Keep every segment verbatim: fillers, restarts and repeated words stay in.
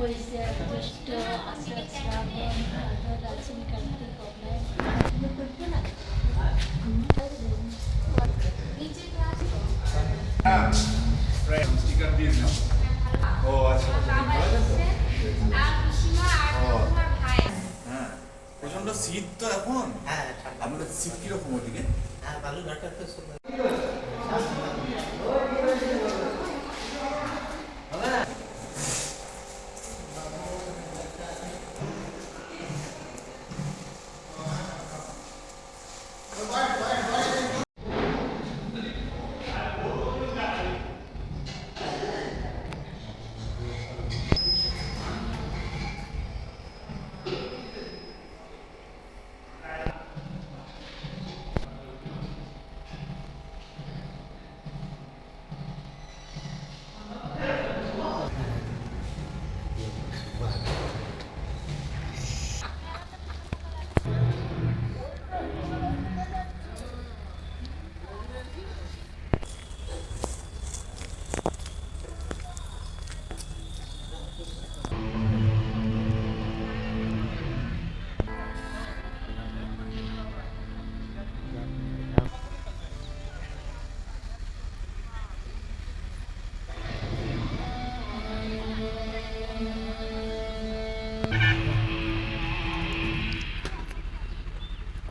ᱵᱟᱹᱭᱥᱟᱹᱠᱷ, ᱡᱳᱥᱴᱷᱚ, ᱟᱥᱟᱲ, ᱥᱨᱟᱵᱚᱱ, ᱵᱷᱟᱫᱚᱨ, ᱟᱥᱤᱱ, ᱠᱟᱨᱛᱤᱠ, ᱚᱜᱷᱨᱟᱭᱚᱱ᱾ হ্যাঁ, প্রায় স্টিকার দিয়ে দিলাম। ও আচ্ছা, আচ্ছা, ঠিক আছে। ও। হ্যাঁ, প্রচণ্ড শীত তো এখন। হ্যাঁ, ঠান্ডা। আপনাদের শীত কীরকম ওদিকে? হ্যাঁ, বালুরঘাটে তো শীত।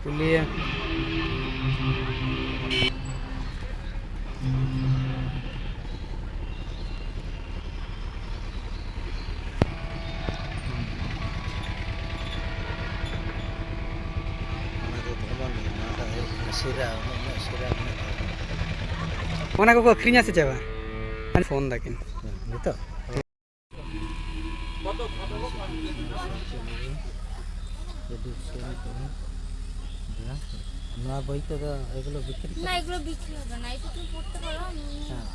ᱠᱩᱞᱤᱭᱟ᱾ ᱚᱱᱟ ᱫᱚ ᱫᱷᱚᱨᱚᱢ ᱱᱚᱣᱟᱴᱟᱜ ᱦᱩᱭᱩᱜ ᱠᱟᱱᱟ ᱥᱤᱨᱟ, ᱩᱱᱟᱹᱜ ᱩᱱᱟᱹᱜ ᱥᱤᱨᱟ ᱢᱮᱱᱟᱜ ᱛᱟᱵᱚᱱᱟ᱾ ᱚᱱᱟ ᱠᱚᱠᱚ ᱟᱹᱠᱷᱨᱤᱧᱟ ᱥᱮ ᱪᱮᱫ ᱵᱟᱝ? ᱯᱷᱳᱱ ᱫᱟᱠᱤᱱ᱾ ᱱᱤᱛᱚᱜ? ᱱᱚᱣᱟ ᱵᱳᱭ ᱠᱚᱫᱚ ᱮᱜᱩᱞᱳ ᱵᱤᱠᱨᱤ না, করে? এগুলো বিক্রি হবে না, এটা তুমি পড়তে পারো। আমি হ্যাঁ।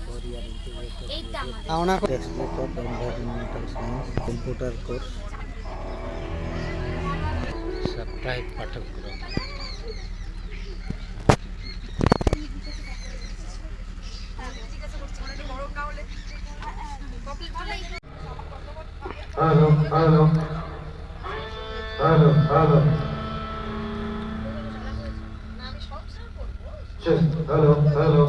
কোরিয়ার ইন্টিগ্রেটেড এইটা আমার। আর ওনার Textbook of Environmental Science, Computer Course, সাপ্তাহিক পাঠ্যক্রম। Hello, hello. Hello, hello. Check, hello, hello.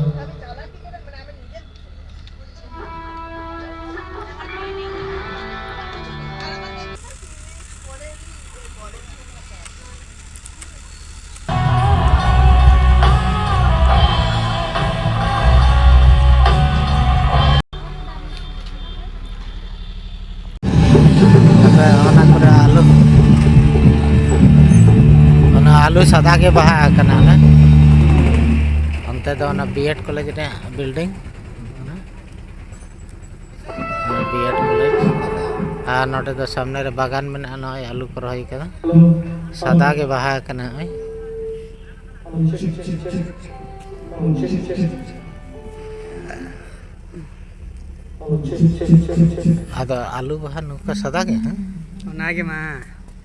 ᱟᱯᱮ ᱚᱱᱟ ᱠᱚᱨᱮ ᱟᱞᱩ, ᱚᱱᱟ ᱟᱞᱩ ᱥᱟᱫᱟ ᱜᱮ ᱵᱟᱦᱟ ᱟᱠᱟᱱᱟ᱾ ᱚᱱᱮ ᱚᱱᱛᱮ ᱫᱚ ᱚᱱᱟ ᱵᱤ ᱮᱰ ᱠᱚᱞᱮᱡᱽ ᱨᱮᱭᱟᱜ ᱵᱤᱞᱰᱤᱝ, ᱚᱱᱟ ᱵᱤ ᱮᱰ ᱠᱚᱞᱮᱡᱽ᱾ ᱟᱨ ᱱᱚᱰᱮ ᱫᱚ ᱥᱟᱢᱱᱮ ᱨᱮ ᱵᱟᱜᱟᱱ ᱢᱮᱱᱟᱜᱼᱟ, ᱱᱚᱜᱼᱚᱭ ᱟᱞᱩ ᱠᱚ ᱨᱚᱦᱚᱭ ᱠᱟᱫᱟ, ᱥᱟᱫᱟ ᱜᱮ ᱵᱟᱦᱟ ᱟᱠᱟᱱᱟ ᱱᱚᱜᱼᱚᱭ᱾ ᱟᱫᱚ ᱟᱹᱞᱩ ᱵᱟᱦᱟ ᱱᱚᱝᱠᱟ ᱥᱟᱫᱟ ᱜᱮ, ᱦᱮᱸ? ᱚᱱᱟᱜᱮ ᱢᱟ᱾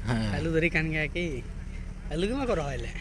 ᱦᱮᱸ᱾ ᱟᱹᱞᱩ ᱫᱟᱨᱮ ᱠᱟᱱ ᱜᱮᱭᱟ ᱠᱤ? ᱟᱹᱞᱩ ᱜᱮ ᱢᱟ ᱠᱚ ᱨᱚᱦᱚᱭ ᱞᱮᱫ᱾